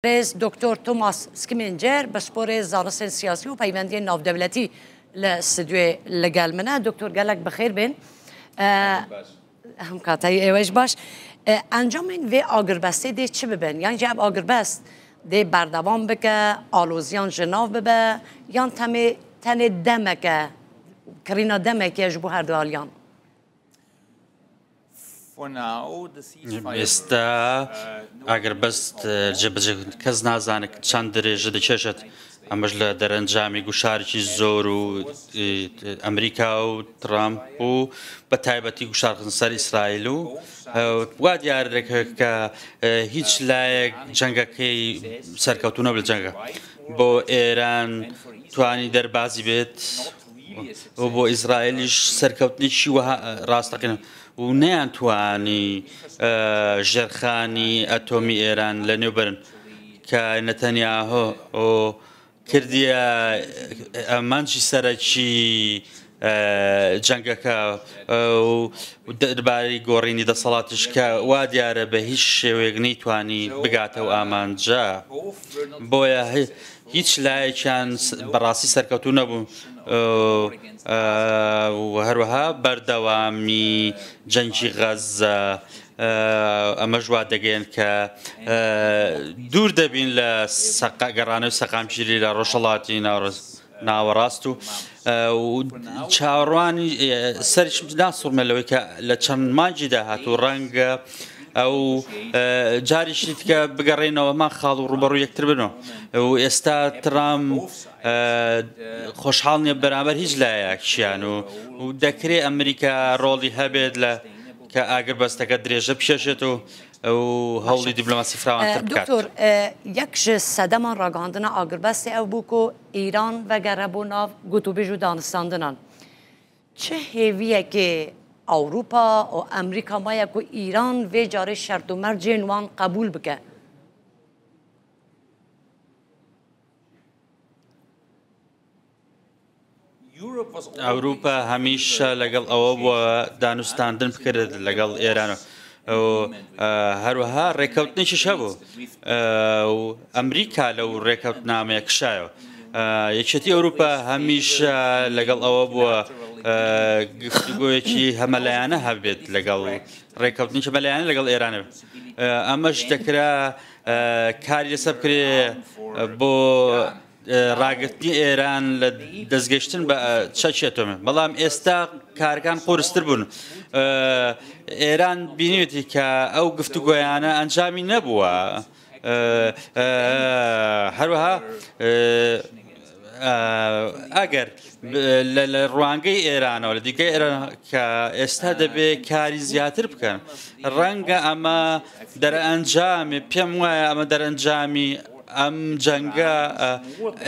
بەڕێز دکتۆر تۆماس سکمێنجەر پسپۆرێ زانستên سیاسی و پەیوەندیên ناودەولەتی لە ستودیۆێ لەگەل منە. دکتۆر گەلەک بەخێر بێن. هەم کاتەی ئێوەش باش. ئەنجامên vê agirbestê dê çi bibin؟ Yan jî ev agirbest dê berdewam bike, aloziyan ji nav bibe, yan temê tenê demeke, kirîna demekê ye ji bo her du aliyan؟ ئێستا ئاگربەست جێبەجێ کەس نازانێت چەند درێژە دەکێشێت، ئەمەش لە دەرەنجامی گوشارێکی زۆر و ئەمریکا و ترامپ و بە تایبەتی گوشارخستن سەر ئیسرائیل و وا دیار دەکەوێت کە هیچ لایەک جەنگەکەی سەرکەوتوو نەبوو لە جەنگە. بۆ ئێران توانی دەربازی بێت و بۆ ئیسرائیلیش سەرکەوتنێکی وەها ڕاستەقینە و نەیانتوانی ژێرخانی ئەتۆمی ئێران لەنێو بەرن کە نەتەنیاهۆ کردیە ئامانجی سەرەکی جەنگەکە و دەربارەی گۆڕینی دەسەڵاتیش کە وا دیارە بە هیچ شێوەیەک نەیتوانی بگاتەو ئامانجە، بۆیە هیچ لایەکیان بەڕاستی سەرکەوتوو نەبوون و هەروەها بەردەوامی جەنگی غەززە ئەمەش وا دەگەیەن کە دوور دەبین لە گەڕانەوەی سەقامگیری لە ڕۆژهەڵاتی ناوەڕاست و چاوەڕوانی سەریش ناسوڕمێت لەوەی کە لە چەند مانگی داهاتوو ڕەنگە ئەو جاریشی دیکە بگەڕێنەوە مان خاڵ و ڕوبەڕوو یەکتر بنەوە و ئێستا ترام خۆشحاڵ نییە بەرامبەر هیچ لایەکیان و دەکرێ ئەمریکا ڕۆڵی هەبێت لە کە ئاگر بەستەکە درێژە بکێشێت و هەوڵی دیبلۆماسی فراوانتر بکات. دکتۆر یەک ji sedeman ragihandina agirbestê ew bû ku Îran vegere bo nav gotûbêj û danistandinan. Çi hêviyekê Ewropa û Amerîka maye ku Îran vê carê şert û mercên wan qebûl bike? ئەوروپا هەمیشە لەگەڵ ئەوە بووە دانوستاندن بکرێت لەگەڵ ئێران و هەروەها ڕێککەوتنێکیش هەبوو و ئەمریکا لەو ڕێککەوتنامەیە کشایەوە. یەکێتی ئەوروپا هەمیشە لەگەڵ ئەوە بووە گفتوگۆیەکی هەمەلایەنە هەبێت لەگەڵ ڕێککەوتنێکی هەمەلایەنە لەگەڵ ئێران. ئەمەش دەکرا کاری لەسەر بکرێ بۆ ڕاگرتنی ئێران لە دەستگەشتن بە چەکی ئەتۆمی، بەڵام ئێستا کارەکان قورستر بوون. ئێران بینیوێتی کە ئەو گفتوگۆیانە ئەنجامی نەبووە. هەروەها ئەگەر لە ڕوانگەی ئێرانەوە لە دیگەی ئێران کە ئێستا دەبێ کاری زیاتر بکەن، ڕەنگە ئەمە دەرئەنجامی پێم وایە ئەمە دەرئەنجامی ئەم جەنگە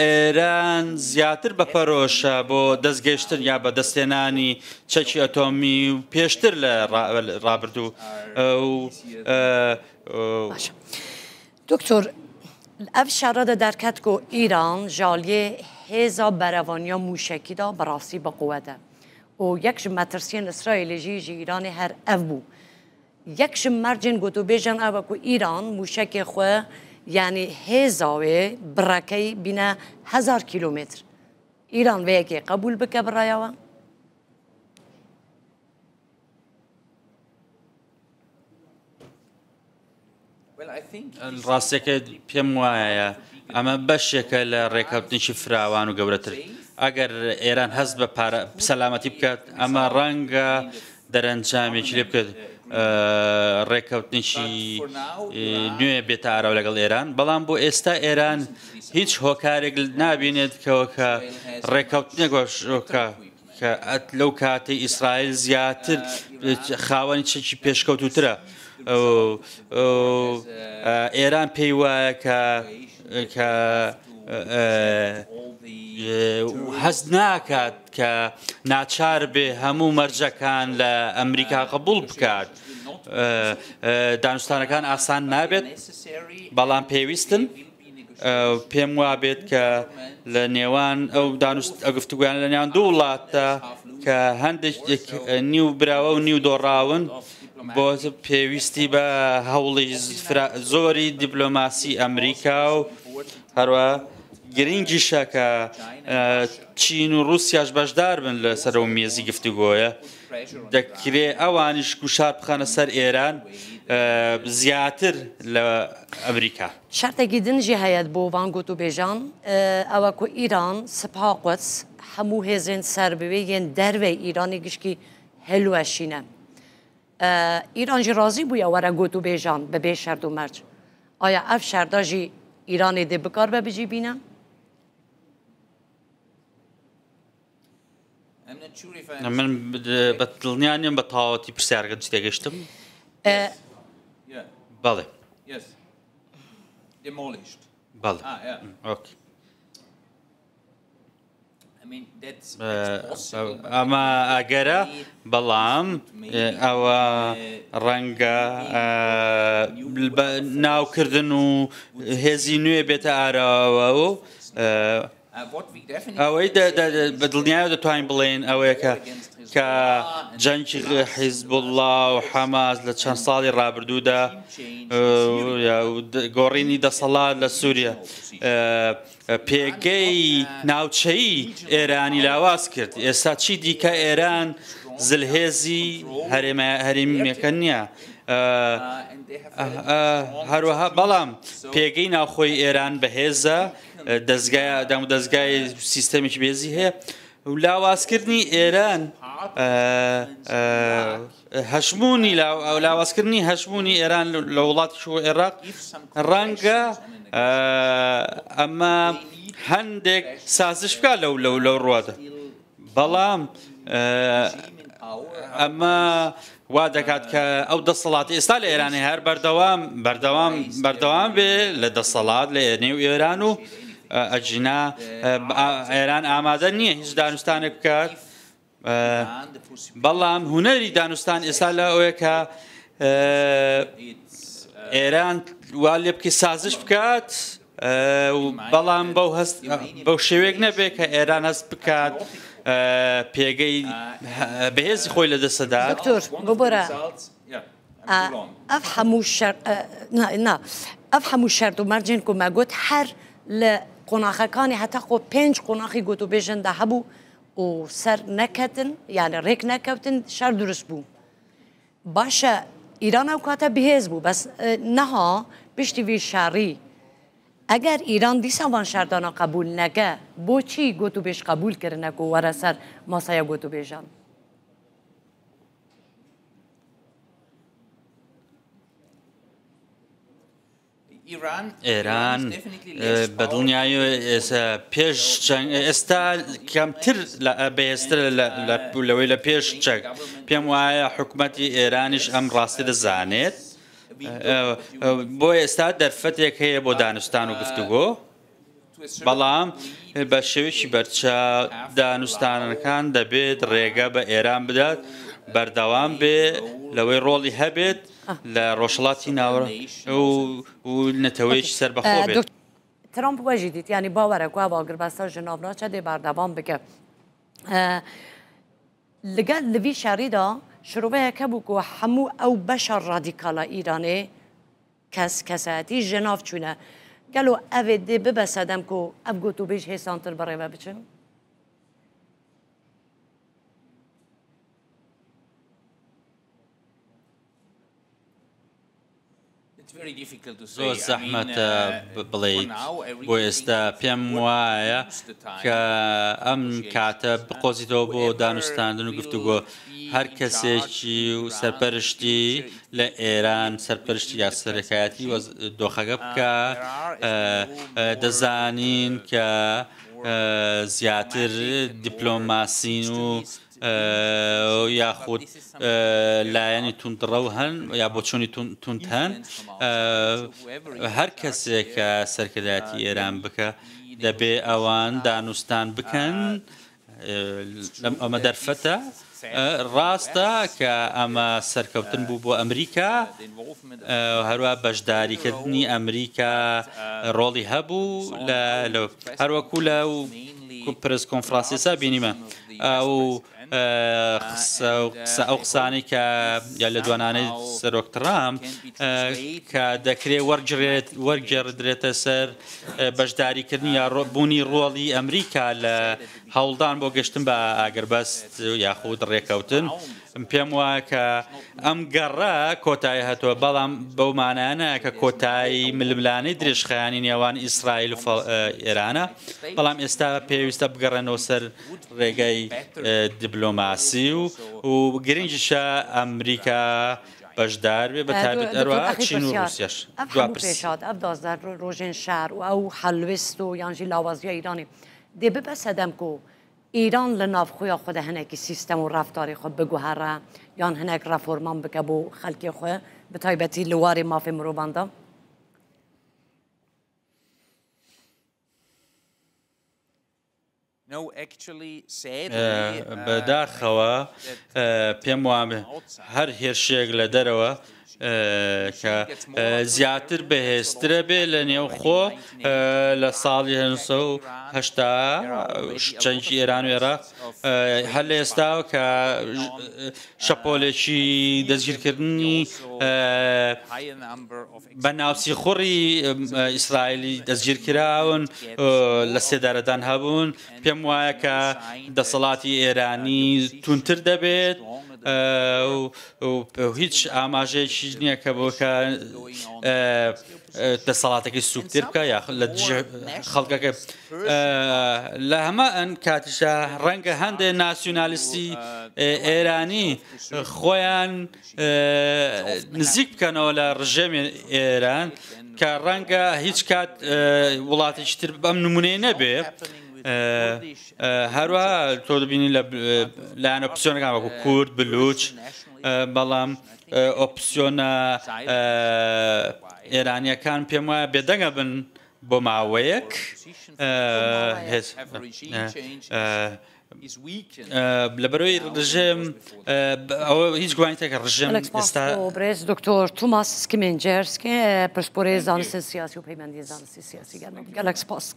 ئێران زیاتر بە پەرۆشە بۆ دەستگەیشتن یا بە دەستێنانی چەکی ئەتۆمی و پێشتر لە ڕابردوو. باشە دکتۆر ev şera de derket ku Îran ji aliyê hêza berevaniya mûşekî de bi rastî bi quwet e û yek ji metirsiyên Îsraîlê jî ji Îranê her ev bû. Yek ji mercên gotûbêjan ew e ku Îran mûşekê xwe yanî hêza wê birekey bîne 1000 kîlometr. Îran vê yekê qebûl bike bi raya we? ڕاستیەکە پێم وایە ئەمە بەشێکە لە ڕێککەوتنێکی فراوان و گەورەتر. ئەگەر ئێران هەست بە پارە سەلامەتی بکات، ئەمە ڕەنگە دەرەنجامێکی لێ بکرێت، ڕێککەوتنێکی نوێ بێتە ئاراوە لەگەڵ ئێران. بەڵام بۆ ئێستا ئێران هیچ هۆکارێک نابینێت کەوە ڕێککەوتنێک کە لەو کاتەی ئیسرائیل زیاتر خاوەنی چەکی پێشکەوتوترە. ئێران پێی وایە کە هەست ناکات کە ناچار بێ هەموو مەرجەکان لە ئەمریکا قبوڵ بکات. دانوستانەکان ئاسان نابێت، بەڵام پێویستن. پێم وابێت کە لە نێوان ئەو دانوست ئەو گفتوگۆیان لە نێوان دوو وڵاتە کە هەندێک نیو براوە و نیو دۆڕاون. بۆ پێویستی بە هەوڵی زۆری دیپلۆماسی ئەمریکا و هەروە گرنگیشە کە چین و رووسیاش بەشدار بن لەسەر ئەو مێزی گفتوگۆیە. دەکرێ ئەوانیش گوشار بخەنە سەر ئێران زیاتر لە ئەمریکا. شەرتێکی دن ژی هەیە بۆ ڤان گوتوبێژان ئەوە کو ئیران سپا قودس هەموو هێزێن سەر بوێ یێن دەرڤەی ئیرانێ گشکی هلوەشینە. ئیران ژی ڕازی بوویە وەرە گوتوبێژان بە بێ شەرت و مەرج. ئایا ئەف شەرتا ژی ئیرانێ دێ بکار بە بجی بینە؟ من بە دڵنیا نیم بە تەواوەتی پرسیارەکە تێگەشتم. بەڵێ. بەڵێ. ئۆکەی. ئەمە ئەگەرە بەڵام ئەوە ڕەنگە ناوکردن و هێزی نوێ بێتە ئاراوە و ئەوەی بە دڵنیایەوە دەتوانین بڵێین ئەوەیە کە کە جەنگی حیزبوڵڵا و حەماس لە چەند ساڵی ڕابردوودا گۆڕینی دەسەڵات لە سووریا پێگەی ناوچەیی ئێرانی لاواز کرد. ئێستا چی دیکە ئێران زلهێزی هەرێمیەکە نییە. هەروەها بەڵام پێگەی ناوخۆی ئێران بەهێزە دەزگای دامودەزگای سیستەمێکی بێزی هەیە و لاوازکردنی ئێران هەژموونی لاوازکردنی هەژموونی ئێران لە وڵاتی شو عێراق ڕەنگە ئەمە هەندێک سازش بکات لەو لەو لەو ڕوادە بەڵام ئەمە وا دەکات کە ئەو دەسەڵات ئێستا لە ئێرانی هەر بەردەوام بەردەوام بەردەوام بێ لە دەسەڵات لە نێو ئێران و ئەجینا ئێران ئامادە نییە هیچ دانوستانێک بکات بەڵام هونەری دانوستان ئێستا لە ئەوەیە کە ئێران وا لێ بکەی سازش بکات بەڵام بەو هەست بەو شێوەیەک نەبێت کە ئێران هەست بکات پێگەی بەهێزی خۆی لە دەستدا. دکتۆر ببورە ئەف هەموو شەر نا ئەف هەموو شەرت و مەرجێن کو me got her li qonaxekanê heta xwe pênc qonaxî gotûbêjin de hebû û ser neketin yani rêk nekewtin şer durist bû. باشە ئیران ئەو کاتە بهێز بوو بەس نەها پشتی وی شەڕی ئەگەر ئیران دیسان وان شەردانا قبول نەکە بۆچی گۆتوبێژ قبول کردنە کو وەرە سەر ماسەیە گۆتوبێژان؟ ئێران بە دڵنیایی پێش جەنگ ئێستا کەمتر بەهێزتر لەوەی لە پێش چەک پێم وایە حکوومەتی ئێرانیش ئەم ڕاستی دەزانێت بۆ ئێستا دەرفەتێک هەیە بۆ دانوستان و گفتوگۆ بەڵام بە شێوەیەکی بەرچاو دانوستانەکان دەبێت ڕێگە بە ئێران بدات بەردەوام بێ لەوەی ڕۆڵی هەبێت لە ڕۆژهەڵاتی ناوەڕ و نەتەوەیەکی سەربەخۆ بێت. ترامپ وەژی دیت یانی باوەرە کو ئەڤ ئاگربەستا ژ ناو ناچە دێ بەردەوام بکە. لەگەل لڤی شەڕی دا شرۆڤەیەک هەبوو کو هەموو ئەو بەشە ڕادیکالا ئیرانێ کەس کەسایەتی ژ ناو چوونە. گەلۆ ئەڤێ دێ ببە سەدەم کو ئەڤ گۆتوبێژ هێسانتر بەڕێوە بچن؟ زۆر زەحمەتە بڵێیت بۆ ئێستا پێم وایە کە ئەم کاتە بقۆزیتەوە بۆ دانوستاندن و گفتوگۆ هەر کەسێکی و سەرپەرشتی لە ئێران سەرپەرشتی یا سەرەکایەتی دۆخەکە بکە دەزانین کە زیاتر دیپلۆماسین و یاخود لایەنی توندڕەو هەن یا بۆچوونی توند هەن هەر کەسێک کە سەرکردایەتی ئێران بکە دەبێ ئەوان دانوستان بکەن لەم ئەمە دەرفەتە ڕاستە کە ئەمە سەرکەوتن بوو بۆ ئەمریکا هەروە بەشداریکردنی ئەمریکا ڕۆڵی هەبوو لە هەروەکو لە پرس کۆنفرانسیسا بینیمە ئەو قسە و قسە ئەو قسانەی کە یا لێدوانانەی سەرۆک ترامپ کە دەکرێ وەرگرێت وەرگێڕدرێتە سەر بەشداریکردنی یا بوونی ڕۆڵی ئەمریکا لە هەوڵدان بۆ گەشتن بە ئاگربەست یاخود ڕێکەوتن. پێم وایە کە ئەم گەڕە کۆتایی هاتووە، بەڵام بەو مانایە نایە کە کۆتایی ململانێی درێژخایەنی نێوان ئیسرائیل و ئێرانە، بەڵام ئێستا پێویستە بگەڕێنەوە سەر ڕێگای دیبلۆماسی و گرنگیشە ئەمریکا بەشدار بێ بە تایبەت هەروەها چین و ڕووسیاش. ئەف هەموو پێشهات، ئەف 12 ڕۆژێن شەڕ و ئەو هەڵوێست و یانژی لاوازیە ئیرانی دێ ببە سەدەم کو ئیران لە ناوخۆیا خۆ دە هەنێکی سیستەم و ڕەفتاری خۆ بگوهەڕە یان هەنێک ڕەفۆرمان بکە بۆ خەلکی خۆ بە تایبەتی لە وارێ مافێ مرۆڤاندا؟ بەداخەوە پێم وابێ هەر هێرشێک لە دەرەوە کە زیاتر بەهێزترە بێ لە نێوخۆ لە ساڵی 1970 جەنگی ئێران و عێراق هەر لە ئێستاوە کە شەپۆلێکی دەستگیرکردنی بە ناوسیخوڕی ئیسرائیلی دەستگیرکراون لە سێدارەدان هەبوون پێم وایە کە دەسەڵاتی ئێرانی توندتر دەبێت و هیچ ئاماژەیەکیش نییە کە بۆ کە دەسەڵاتەکەی سوکتر بکە یا لە خەڵکەکە لە هەمان کاتیشا ڕەنگە هەندێک ناسیونالیستی ئێرانی خۆیان نزیک بکەنەوە لە ڕژێمی ئێران کە ڕەنگە هیچ کات وڵاتێکی تر بەم نمونەی نەبێ. هەروەها تۆ دەبینی لە لایەن ئۆپسیۆنەکان وەکو کورد بلوچ بەڵام ئۆپسیۆنە ئێرانیەکان پێم وایە بێدەنگە بن بۆ ماوەیەک لەبەرەوەی ڕژێم ئەوە هیچ گوانی تێکە ڕژێم ئێستا برێز دکتۆر توماس سکمێنجەرسکێ پسپۆرێ زانست سیاسی و پەیوەندی زانستی سیاسی گەلەک سپاس.